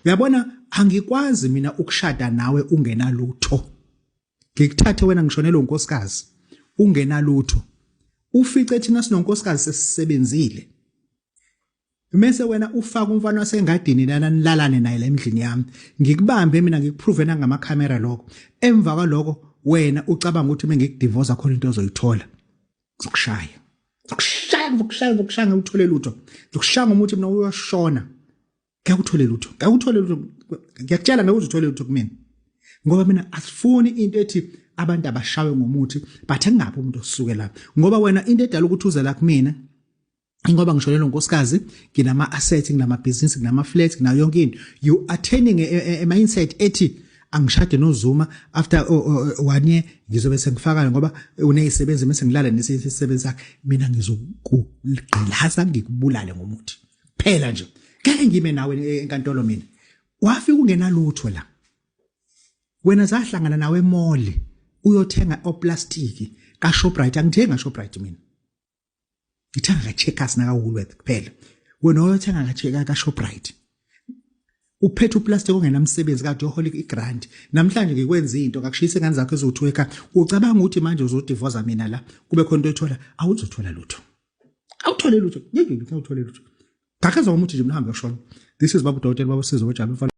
Uyabona, angikwazi mina ukushada nawe ungenalutho. Ngikuthathe wena ngishonele unkosikazi ungenalutho, ufice thina sinonkosikazi sesisebenzile, mese wena ufaka umfana wasengadini lana nilalane naye la endlini yami, ngikubambe mina, ngikuprove nangamakhamera lokho. Emva kwaloko wena ucabanga ukuthi mengikudivorce khona into ozoyithola. Ngizokushaya, ngizokushaya, ngizokushaya, ngizokushaya, ngeke uthole lutho. Ngizokushaya ngomuthi mina, uyoshona. Ngeke uthole lutho, ngeke uthole lutho, ngiyakutshela, ngeke uthole lutho kumina, ngoba mina asifuni into ethi abantu abashawe ngomuthi, but engaphi umuntu osuke la, ngoba wena into edala ukuthi uze la kumina ngoba ngishonelwe unkosikazi, nginama assets, nginama business, nginama flats, nginayo yonke into. You are turning a mindset ethi angishade noZuma, after one year ngizobe sengifaka ngoba unezisebenzi, mase ngilala nesisebenzi sakhe. Mina ngizokugqilaza, ngikubulale ngomuthi phela nje. Ngeke ngime nawe enkantolo mina. Wafika ungenalutho la wena, zahlangana nawe emall uyothenga oplastiki ka Shoprite. Angithenga Shoprite mina, ngithenga ka Checkers naka Woolworth kuphela. Wena uyothenga ka Checkers, ka Shoprite, uphethe uplastic ongenamsebenzi, kade uyohola igrant. Namhlanje ngikwenza into ngakushiyisa ingane zakho eziwu-2 ekhaya. Ucabanga ukuthi manje uzodivoza mina la kube khona into oyithola? Awuzothola lutho, awuthole lutho, ngeke awuthole lutho. Gaqeza ngomuthi nje, mhlawumbe uyoshona. This is Baba Udokotela, Baba Sizwe Wejaba mfana.